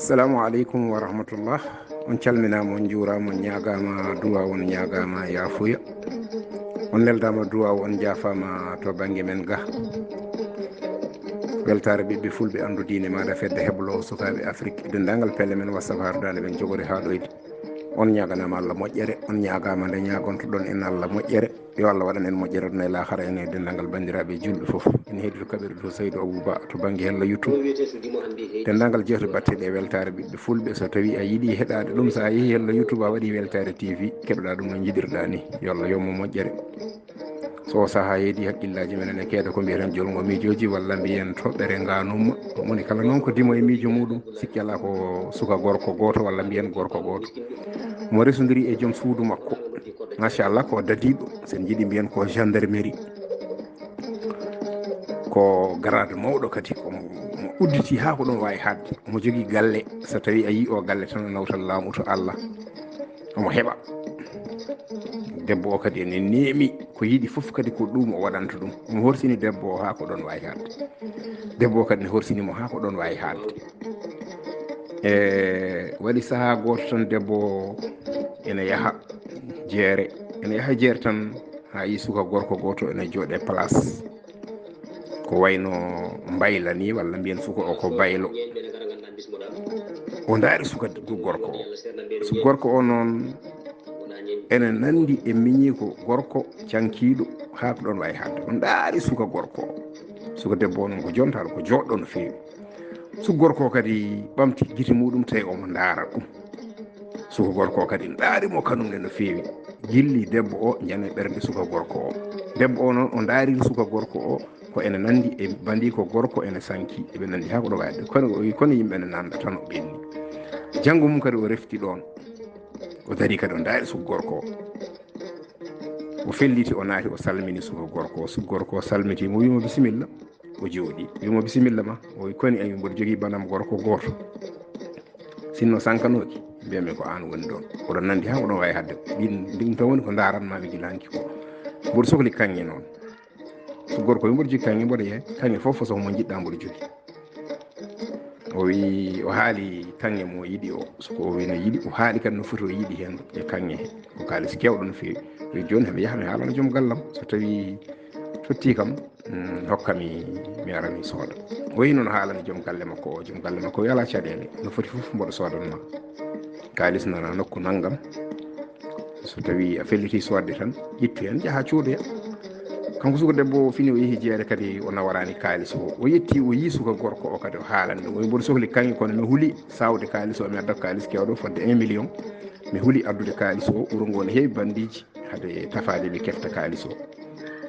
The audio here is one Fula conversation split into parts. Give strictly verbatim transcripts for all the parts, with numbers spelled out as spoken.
Assalamu aleykum wa rahmatullah. On calminaama, on njuuraama, on ñaagaama duwaaw, on ñaagaama yaafuya. On neldaama duwaaw, on njaafaama to bannge men ga. Weltaare ɓiɓɓe fulɓe, anndu diine maaɗa, fedde heblo sukaaɓe Afrik, denndaangal pelle men, WhatsApp, hardaande men jogori haa ɗoyde. On ñaaganaama Allah moƴƴere, on ñaagaama nde ñaagontoɗon en Allah moƴƴere. Yo Allah waɗan en moƴƴere aduna e laakara, en e denndaangal banndiraaɓe juulɓe fof. En heedi to kaɓirɗe to Saydou Abou Ba to bannge hello YouTube. Denndaangal jeewte batteɗe e weltaare ɓiɓɓe fulɓe. So tawii a yiɗi heɗaade ɗum, so a yehii hello YouTube, a waɗi weltaare T V, keɗoɗaa ɗum no njiɗirɗaa ni. Yo Allah yommo moƴƴere. So o sahaa heedi, hakkillaaji men ene keeda ko mbiyaten jolngo miijooji walla mbiyen toɓɓere ngaanumma. Mo woni kala noon ko dimo e miijo muuɗum, sikki alaa ko suka gorko gooto walla mbiyen gorko gooto. Mo resondiri e joom suudu makko. Machallah, ko dadiiɗo, so en njiɗi mbiyen ko gendarmerie. Ko grade mawɗo kadi, ko mo, mo udditi haa ko ɗon waawi haaɗde. Mo jogii galle, so tawii a yii o galle tan, a nawtat laamu to Allah. Omo heɓa. Debbo o kadi ene neemi ko yiɗi fof, kadi ko ɗum o waɗanta ɗum. Omo horsini debbo o haa ko ɗon waawi haaɗde. Debbo o kadi ne horsini mo haa ko ɗon waawi haaɗde. E waɗi sahaa gooto tan, debbo o ene yaha jeere, ene yaha jeere tan, haa yi suka gorko gooto ene jooɗe place. Ko wayno mbayla ni, walla mbiyen suka o ko baylo. O ndaari suka gorko o. Suka gorko o noon ene nanndi e miñiiko gorko cankiiɗo, haa ko ɗon waawi haaɗde. O ndaari suka gorko o. Suka debbo o noon ko jontaaɗo, ko jooɗɗo no feewi. Suka gorko o kadi ɓamti gite muuɗum, tawi omo ndaara ɗum. Suka gorko o kadi ndaari mo kanum ne no feewi. Jilli debbo o, njana ɓernde suka gorko o. Debbo o noon, o ndaariri suka gorko o, ko ene nanndi e bandiiko gorko ene sanki, eɓe nanndi haa ko ɗo waɗde. Kono o wi, kono yimɓe ne nannda tan o ɓenni. Janngo mum kadi o refti ɗoon. O darii kadi, o ndaari suka gorko o. O felliti, o naati, o salmini suka gorko o. Suka gorko o salmiti mo, wi mo, "Bisimilla." O jooɗi, wi mo, "Bisimilla ma." O wi, "Koni, ay, mboɗo jogii banam gorko gooto. Sinno sankanooki, mbiyami ko aan woni ɗoon. Oɗon nanndi haa oɗon waawi haaɗde. Ɗin, ɗin tan woni ko ndaaranmaami gila hanki ko. Mboɗo sokli kaŋŋe noon." Suka gorko wi, "Mboɗo jogii kaŋŋe, mboɗo yeeya. Kaŋŋe fof façon mo njiɗɗaa mboɗo jogii." O wi, o haali kaŋŋe mo yiɗi o. Suka o wi no yiɗi, o haali kadi no foti o yiɗi heen e kaŋŋe he. Ko kaalis keewɗo no feewi. O wi, "Jooni, hami yaha mi haalana joom gallam. So tawii tottii kam, mm, hokka mi, mi ara mi sooda." O yehi noon haalani joom galle makko o. Joom galle makko o wi, "Alaa caɗeele. No foti fof mboɗo soodan ma. Kaalis nana nokku nanngam. So tawii a felliti soodde tan, ittu heen, njaha coodoya." Kanko suka debbo o fini, o yehi jeere kadi, o nawaraani kaalis o. O yetti, o yii suka gorko o kadi, o haalani ɗum. O wi, "Mboɗo sokli kaŋŋe, kono mi huli sawde kaalis o, mi adda kaalis keewɗo fodde un million. Mi huli addude kaalis o, wuro ngo ne heewi bandiiji, hade tafaade mi kefta kaalis o.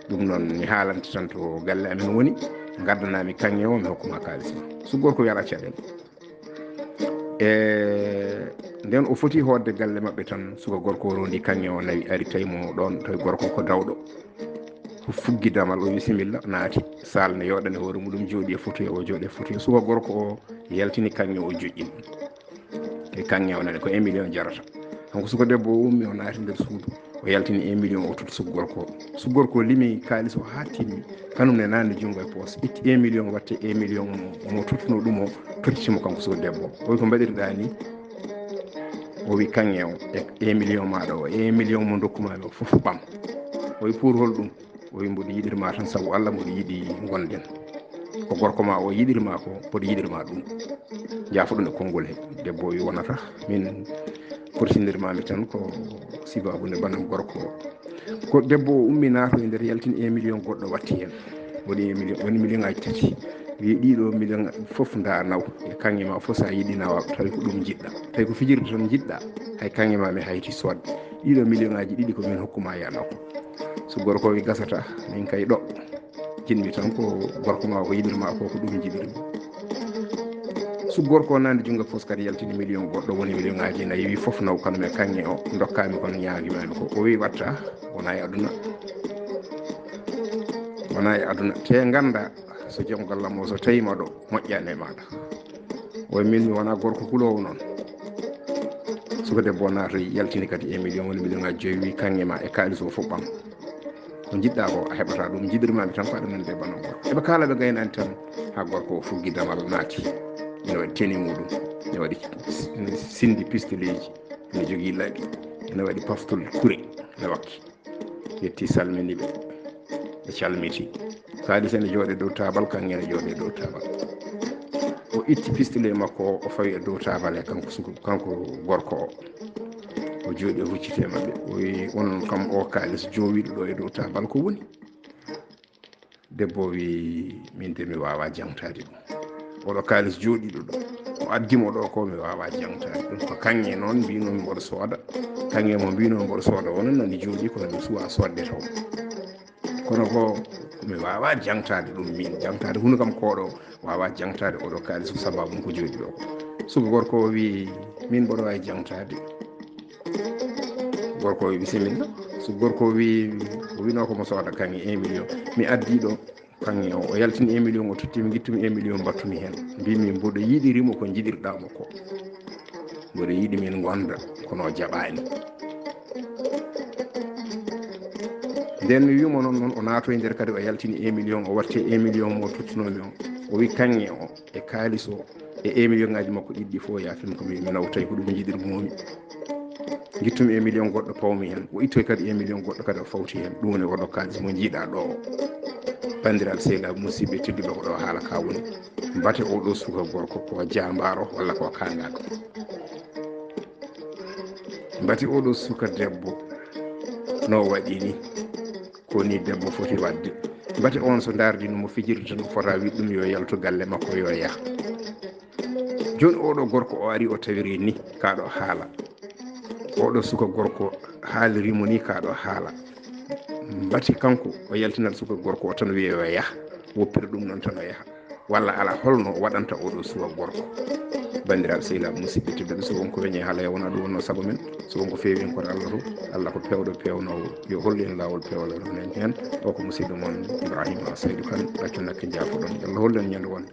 Ɗum noon mi haalante tan to galle amen woni, ngaddanaa mi kaŋŋe o, mi hokku ma kaalis ma." Suka gorko wi, "Alaa caɗeele." E nden o foti hoodde galle maɓɓe tan, suka gorko o rondi kaŋŋe o, nawi, ari, tawi mo ɗoon, tawi gorko ko dawɗo. O fuggi damal, o, "Bisimilla," naati saal ne, yooɗani hoore muɗum, jooɗi e fotoye, o jooɗi e fotoye. Suka gorko o yaltini kaŋŋe o, joƴƴini. E kaŋŋe o nani ko un million jarata. Kanko suka debbo o ummi, o naati nder suudu, o yaltini un million o, totti suka gorko o. Suka gorko o limi kaalis o haa timmi. Kanum ne naatni junngo e poos, itti un million, watti un million mo, mo tottuno ɗum o, tottiti mo kanko suka debbo o. O wi, "Ko mbaɗirɗaa ni?" O wi, "Kaŋŋe o e un million maaɗa o, e un million mo ndokkumaami o fof ɓam." O wi, "Pour hol ɗum?" O wi, "Mboɗo yiɗir ma tan sabu Allah, mboɗo yiɗi ngonden. Ko gorko ma o yiɗir ma ko, mboɗo yiɗir ma ɗum. Njaafo ɗum e konngol he." Debbo o wi, "Wonata, min korsindir ma mi tan ko sibabu nde banam gorko o." Ko debbo o ummi, naato e nder, yaltini un million goɗɗo, watti heen. Woni un million, woni million ngaaji tati. Wi, "Ɗiɗo million fof nda naw, e kaŋŋe ma fof, so a yiɗi nawa, tawi ko ɗum njiɗɗa. Tawi ko fijirde tan njiɗɗa, hay kaŋŋe ma mi hayti soodde. Ɗiɗo million ngaaji ɗiɗi ko min hokku ma, ya naw." Suka gorko o wi, "Gasata, min kay ɗo jinmi tan ko gorko ma o yiɗir ma ko, ko ɗum jiɗir mi." Suka gorko o naatni junngo poos kadi, yaltini million goɗɗo, woni million ngaaji nayi, wi, "Fof naw, kanum e kaŋŋe o ndokkaami, kono ñaagimaami ko." O wi, "Watta, wona e aduna. Wona e aduna. Te ngannda so joom gallam o so tawiima ɗo, moƴƴaani e maaɗa." O wi, "Min mi wona gorko kuloowo noon." Suka debbo o naatoyi, yaltini kadi un million, woni million ngaaji joyi, wi, "Kaŋŋe ma e kaalis o fof ɓam. Ko njiɗɗa ko a heɓata ɗum, njiɗirmaami tan ko aɗa nanndi e banam gorko." Eɓe kaala, ɓe gaynaani tan, haa gorko o fuggi damal, naati. Ina waɗi teni muɗum. Ne waɗi sindi pistoleeji, ne jogii laɓi, ne waɗi paftol kure, ne wakki. Yetti, salmini ɓe, ɓe calmiti. Kaalis ene jooɗe dow taabal, kanko ene jooɗe dow taabal. O itti pistolet makko o, o fawi e dow taabal he kanko suka, kanko gorko o. O jooɗi, o hucciti e maɓɓe. O wi, "On kam, o kaalis joowiiɗo ɗo e dow taabal, ko woni?" Debbo o wi, "Min de mi waawaa jaŋtaade ɗum. Oɗo kaalis jooɗiiɗo ɗo, o addi mo ɗo ko, mi waawaa jaŋtaade ɗum. Ko kaŋŋe noon mbinoomi mboɗo sooda. Kaŋŋe mo mbinoomi mboɗo sooda, o noon nani jooɗii kono mi suwaa soodde taw. Kono ko mi waawaa jaŋtaade ɗum min. Jaŋtaade huunde kam ko oɗo waawaa jaŋtaade oɗo kaalis ko sababu mum ko jooɗii ɗo ko." Suka gorko o wi, "Min mboɗo waawi jaŋtaade." Gorko o wi, "Bisimilla." Suka gorko o wi, o winoo ko mo sooda kaŋŋe un million. "Mi addii ɗo kaŋŋe o, o yaltini un million o, tottimi, ngittumi un million, mbattumi heen. Mbimi mboɗo yiɗi rimo ko njiɗirɗaa mo ko. Mboɗo yiɗi min ngonda, kono o jaɓaani." Nden mi wimo noon, noon o naatoyi nder kadi, o yaltini un million, o watti un million mo tottunoomi o. O wi, "Kaŋŋe o e kaalis o e un million ŋaaji makko ɗiɗi ɗi fof, yaafin ko mi, mi nawtay ko ɗum njiɗirmoomi. Ngittumi un million goɗɗo pawmi heen." O ittoyi kadi un million goɗɗo kadi o fawti heen. Ɗum woni oɗo kaalis mo njiiɗaa ɗo o. Banndiraaɓe sehilaaɓe musidɓe tedduɓe, ko ɗo haala ka woni. Mbate oɗo suka gorko ko jaambaaro walla ko kaangaaɗo. Mbate oɗo suka debbo no waɗi ni, ko ni debbo foti waɗde. Mbate on so ndaardi no mo fijirta, no fota wiɗ ɗum yo yaltu galle makko, yo yah. Jooni oɗo gorko o ari, o tawiri ni, kaɗo haala. Oɗo suka gorko haaliri mo ni, kaɗo haala. Mbate kanko o yaltinat suka gorko o tan wiya yo yah, woppira ɗum noon tan o yaha. Walla ala holno waɗanta oɗo suka gorko. Banndiraaɓe sehilaaɓe musidɓe tedduɓe, so won ko weñe haala e wona ɗum wonno sago men, so won ko feewi en koto Allah to, Allah ko peewɗo peewnoowo, yo hollu en laawol peewal ronɗen heen. O ko musidɗo mon Ibrahima Saydou Kane, Ɓaccu Nakke, njaafoɗon, yo Allah hollu en ñande wonde.